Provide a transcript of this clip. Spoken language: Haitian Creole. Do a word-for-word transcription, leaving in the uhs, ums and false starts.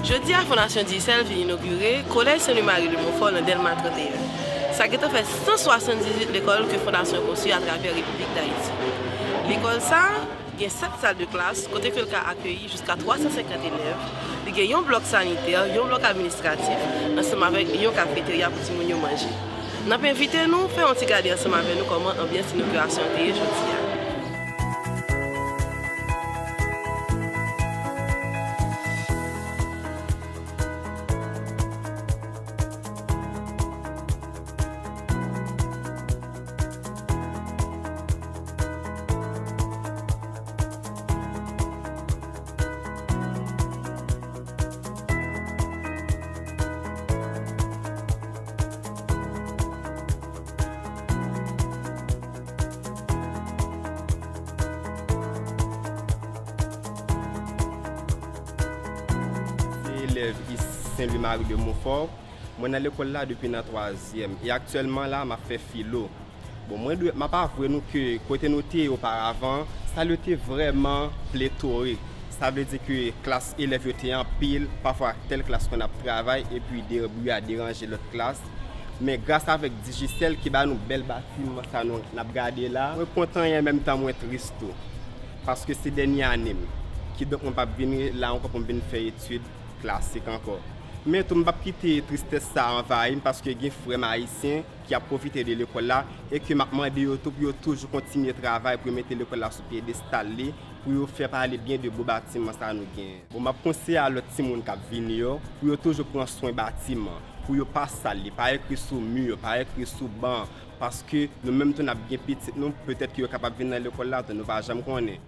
Jodi a, Fondasyon Digicel vin inogire Kolèj Sen Lwi Mari de Monfò nan Dèlma trannteyen. Sa gentan fè san swasanndizuit lekòl ke Fondasyon konstwi atravè Repiblik Dayiti. Lekòl sa a gen sèt sal de klas, kote ke l ka akeyi jiska twa san senkant elèv. Li gen yon blòk sanitè, yon blòk administratif, ansanm avèk yon kafeterya pou timoun yo manje. N ap envite nou fè yon ti gade ansanm avè nou kòman anbyans inogirasyon an te ye jodi a. Se elèv Sen Lwi Mari de Monfò. Mwen nan lekòl la depi nan twazyèm e aktyèlman la m ap fè filo. Bon, mwen dwe, m ap avwe nou ke kote nou te ye oparavan, sal yo te vrèman pletorik. Sa vle di ke klas elèv yo te anpil, pafwa tèl klas konn ap travay epi de bri a deranje lòt klas. Men gras avèk Digicel ki ba nou bèl batiman sa nou n ap gade la, mwen kontan e an menm tan mwen tris tou. Paske se dènye ane m. Kidonk mwen p ap vin la ankò pou m vin fè etid klasik ankò. Men tou m p ap kite tristès sa anvayi m paske gen frè m ayisyen ki ap pwofite de lekòl la e ke m ap mande yo tou pou yo toujou kontinye travay pou yo mete lekòl la sou pyedestal li, pou yo fè pale byen de bo batiman sa nou genyen. Bon, m ap konseye a lòt timoun k ap vini yo pou yo toujou pran swen batiman, pou yo pa sal li, pa ekri sou mi yo, pa ekri sou ban, paske nou menm tou n ap gen pitit nou, petèt ke yo kapab vin nan lekòl la tou, nou pa janm konnen.